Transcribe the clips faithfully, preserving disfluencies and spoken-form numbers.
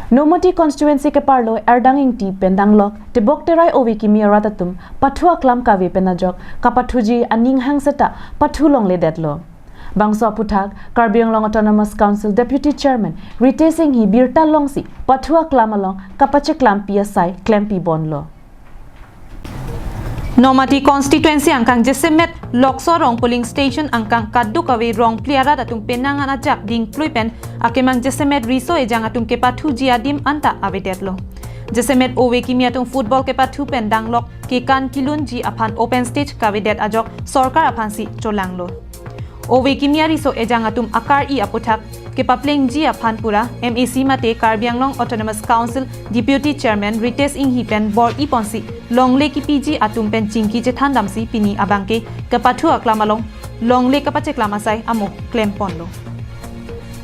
Nomati constituency keparlo Erdang Ingti pen danglok Tebok Terai ove kimi arat atum pathu aklam kave pen ajok kapathuji aning hang seta pathu longledetlo. Bangso aphuthak Karbi Anglong Autonomous Council Deputy Chairman Ritesh Enghi birta longsi pathu aklam along kapacheklampi asai klempi ponlo. Nomati constituency angkang jasemet Lokso Rong polling station angkang kaduk kave rong phli arat atum penang an ajak dingplui pen akemang jasemet riso ejang atum kepathuji adim anta avedetlo. Jasemet ove kimi atum football kepathu pen danglok kekan kelunji aphan open stage kavedet ajok sorkar aphansi cholanglo. Ove kimi ariso ejang atum akar-i aphuthak kepaplengji aphan pura M A C mate Karbi Anglong Autonomous Council Deputy Chairman Ritesh Enghi pen bor-i ponsi longle kipiji atum pen chingki chethan damsi pini abangke kepathu aklam along longle kapacheklam asai amo klem ponlo.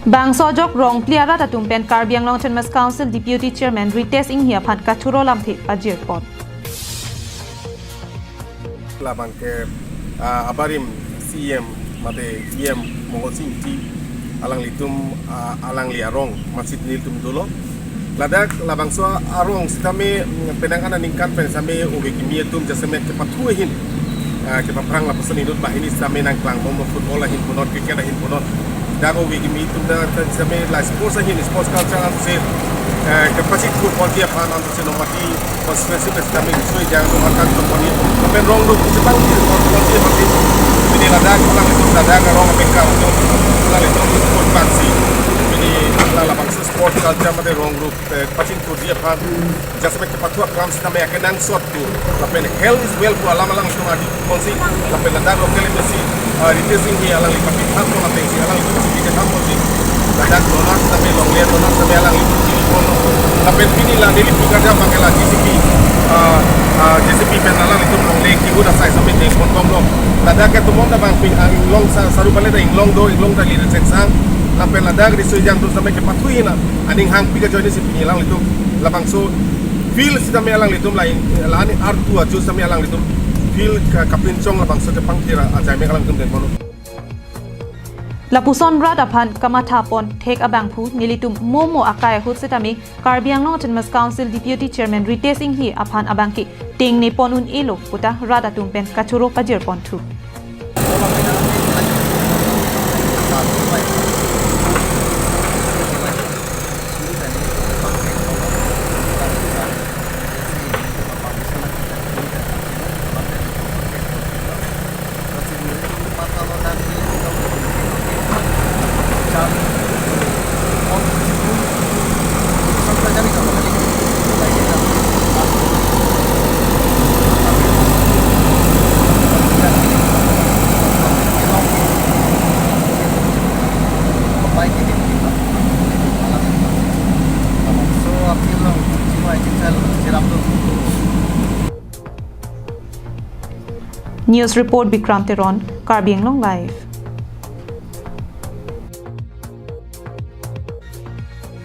Bangso ajok rong phli arat atum pen Karbi Anglong Autonomous Council Deputy Chairman Ritesh Enghi aphan kachoro lamthe pajir pon. Labangke, ah, abarim C E M mate E M Mongol Sing Ingti alanglitum, ah, alangli arong masjid nelitum dolo. Ladak labangso arong sitame, mm, penang an aningkan pen sitame ove kimi atum jasemet kepathu ahin, ah, kepaphrang lapuson inut banghini sitame nangklangbomlo, football ahin punot, cricket ahin punot. Dak ove kimi atum dak sitame la sports ahin, sports culture ansi, eh, kepachethurponji aphan ansi Nomati constituency pen sitame riso ejang atum angkang tongpon-i. Lapen rong rup pusi bang di, rong rup pusi bang di. Pini ladak alanglitum ladak arong apengkang atum alanglitum football si. Pini la labangso sports culture mate rong rup, eh, pachethurji aphan jasemet kepathu aklam sitame akenangsot tu. Lapen health is wealth pu alam alanglitum adi ponsi, lapen ladak local M A C, ah, Ritesh Enghi alangli papi thampo lapen si alanglitum si kita thampo si. Ladak donor sitame longle donor sitame alanglitum chini ponlo. Lapen pini la neli pu kerja pakai la J C B, ah, ah, J C B pen alanglitum longle kihut asai sitame dengponbomlo. Ladak ke tumon ta bang ping, ah, Inglong sa-, Sarupale ta Inglong do, Inglong ta Lirisengsang. Lapen ladak riso ejang atum sitame kepathu ahin aning hangpi kajoine si pini alanglitum labangso field sitame alanglitum la in, la ani artu aju sitame alanglitum field ka, kapinchong labangso kepangthir ajai mek alanglitum dengponlo. Lapuson rat aphan kamatha pon thek abangphu nelitum momo akai ahut sitame Karbi Anglong Autonomous Council Deputy Chairman Ritesh Enghi aphan abangke tengne pon un-elo puta rat atum pen kachoro pajir ponthu. News report, Bikram Teron, Karbi Anglong Live.